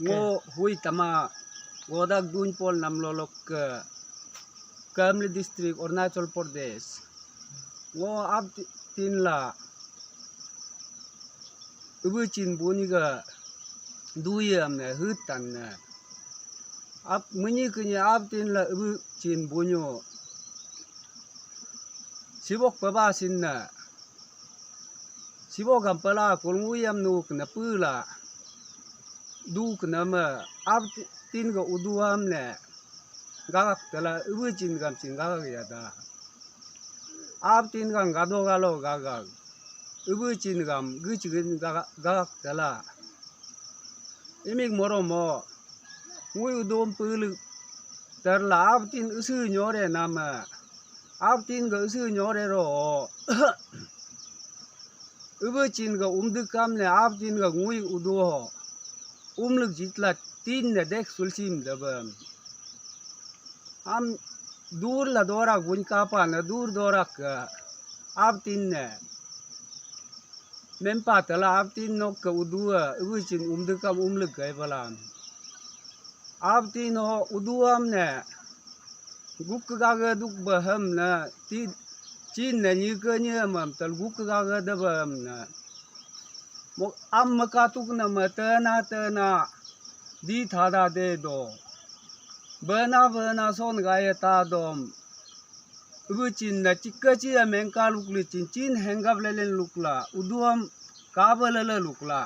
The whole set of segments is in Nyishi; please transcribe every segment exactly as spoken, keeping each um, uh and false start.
Ngo hui tama godak duin pol namlolok ke Kamle district, Arunachal Pradesh. Ngo ab ti-, tin la ibu chin buni ga duye amne hutan ne. Ab menyi kenye ab tin la ibu chin bunyo. Sibok peba sin ne. Sibok gam pela kulngui am nuk ne pela. Duk nama ab ti-, tin ga udu am ne gagak tala ibu chin gam chin gagak yada. Ab tin gam gado galo gagak. Ibu chin gam guchin gagak, gagak tala. Imik moromo. Ngui udum puluk terla ab tin usu nyore nama. Ab tin ga usu nyore ro. Ibu chin ga umduk kam ne ab tin ga ngui udu ho. Umluk jitla tin ne dek sulsim debem. Am dur la dorak buny kapa ne dur dorak ke ab tin ne. Mempa tela ab tin nok ke udu e, ibu chin umduk kam umluk gai balam. Ab tin ho udu am ne. Guk gaga duk baham na ti chin na nyi ke nyi mam tal guk gaga da baham na. Mo am makatuk na ma tana tana di thada de do. Bana bana son gaya ta dom. Ibu chin na chikka chi ya mengka luk li chin chin hengap lelen lukla. Udu am kaba lele lukla.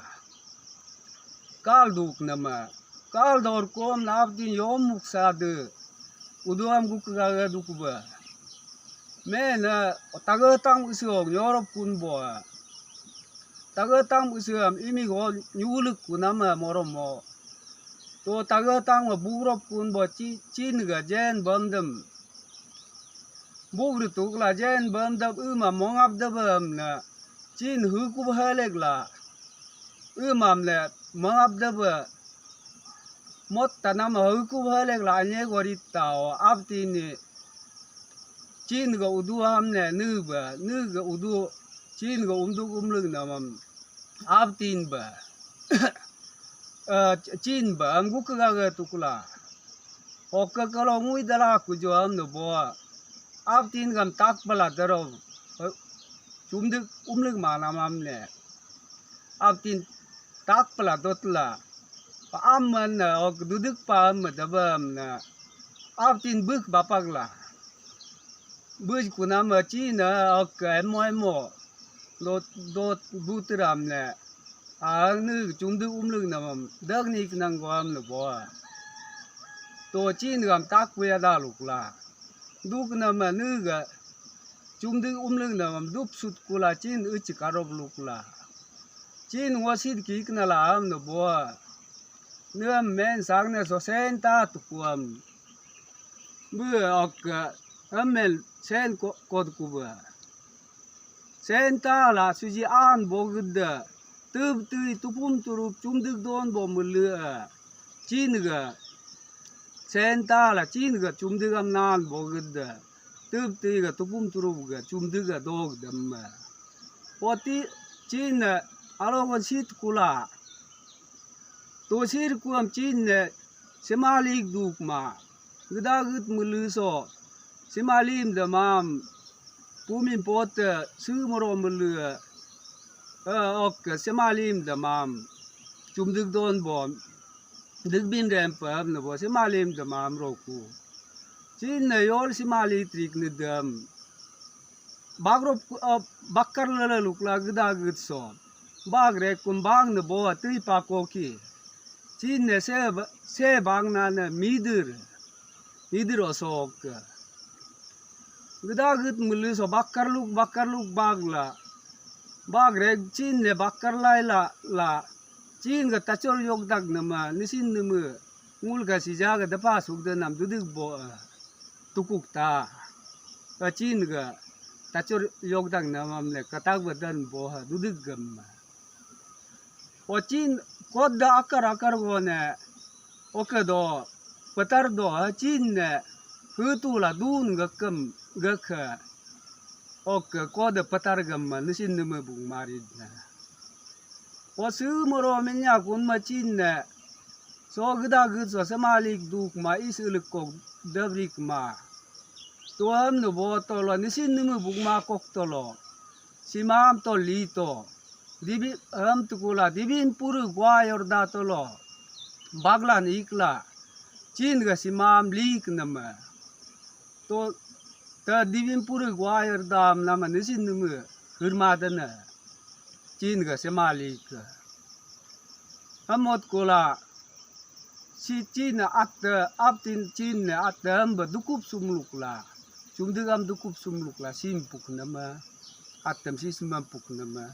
Kal duk nama. Kal dor kom na ab tin yom muksa de. Udu am guk gaga duk ba. Me na taga tang usiong yorop kun bo. Taga tang usiam imi go nyuluk kunama moromo. To taga tang ma bugrop kun bo chi-, chin ga jen bandam. Bugri tukla jen bandam uma mongap dabam na. Chin hukup halek la. Umam le mangap debe. Mot tanam hauku bhalek la anye gorit tao ab tini. Chin ga udu ham ne nu ba, nu ga udu, chin ga umduk umlung namam ab tin ba. Eh, chin ba, am guk ga ga tukula. Oka kalo ngui dala kujo am no bo. Ab tin gam tak pala daro. Chumdik umlik manam am ne. Ab tin tak pala dotla. Pa am man na ok dudik pa am ma daba am na. Ab tin buk bapak la. Buk kunam ma chi na ok emo emo. Dot, dot butir am ne. A nu chumdik umlik namam. Dak nik nang go am na bo. To chin gam tak puya daluk la. Duk nama nu ga. Chumdik umlung namam dup sut kula chin uchi karop lukla. Chin wasit kik na la am no bo. Nuam men sang ne so sen ta tukuam. Bu ok amel sen ko, kod kuba. Sen ta la suji an bogda. Tub tui tupum turup chumdik don bo mulu. Chin ga. Sen ta la chin ga chumdik am nan bogda. Tub tui ga tupum turup ga chumdik ga dog damma. Poti chin na alo wan sit kula. Tosir kuam chin ne semalik duk ma. Gda git mulu so. Semalim da mam. Pumin pot sumoro mulu. Eh, ok, semalim da mam. Chumdik don bom. Digbin rem pam na bo semalim da mam roku. Chin na yol semali trik ni dam. Bagrop, eh, bakar lala lukla gda git so. Bag re kun bang na bo tui pa koki. Chin ne se ba-, se bang na ne midir. Midir osok. Gda git mulu so bakar luk, bakar luk bag la. Bag re chin ne bakar lai la, la. Chin ga tachor yok dak nama, nisin nama. Ngul ga sija ga dapa suk da nam dudik bo, eh, tukuk ta. Ka chin ga tachor yok dak namam le katak ba dan bo ha dudik gam. O chin kod da akar akar go ne, oke do, patar do, ha chin ne, hutu la dun ga kam, ga kha. Oke kod da patar gam ma, nisin nama bung marid na. O su moro minya kun ma chin ne, To geda ged so semalik duk ma is ilik kok debrik ma. To ham nubo tolo nisin nemu bukma kok tolo. Simam to li to. Dibi ham tukula dibin puru gua yorda tolo. Baglan ikla. Chin ga simam lik nama. To ta dibin puru gua yorda nama nisin nemu hirma dana. Chin ga semalik. Hamot kola si chin atta aptin chin atta amba dukup sumlukla. Chumdugam dukup sumlukla sim puknama. Attam si simam puknama.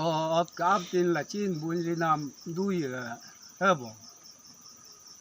O apka aptin la chin bunrinam duya habo.